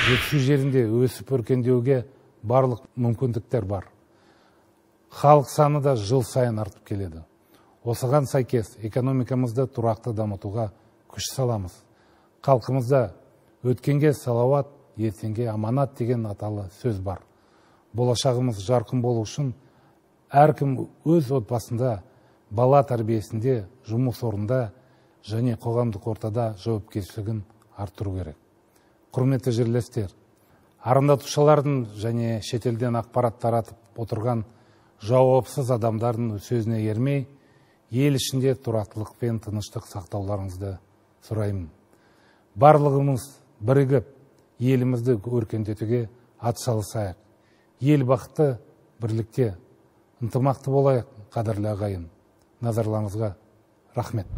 Жетісу жерінде өсіп өркендеуге барлық мүмкіндіктер бар. Халық саны да жыл сайын артып келеді. Осыған сәйкес экономикамызды тұрақты дамытуға күш саламыз. Халқымызда өткенге салауат, ертеңге аманат деген аталы сөз бар. Болашағымыз жарқын болу үшін әркім өз отбасында, бала тәрбиесінде, жұмыс орнында және қоғамдық ортада жауапкершілігін арттыру керек. Құрметті жерлестер, арандатушылардың және шетелден ақпарат таратып отырған жауапсыз адамдардың сөзіне ермей, ел ішінде тұрақтылық пен тыныштық сақтауларыңызды сұраймын. Барлығымыз бірігіп, елімізді өркендетуге атсалысайық. Ел бақытты бірлікте, ынтымақты болайық, қадірлі ағайын. Назарларыңызға рахмет.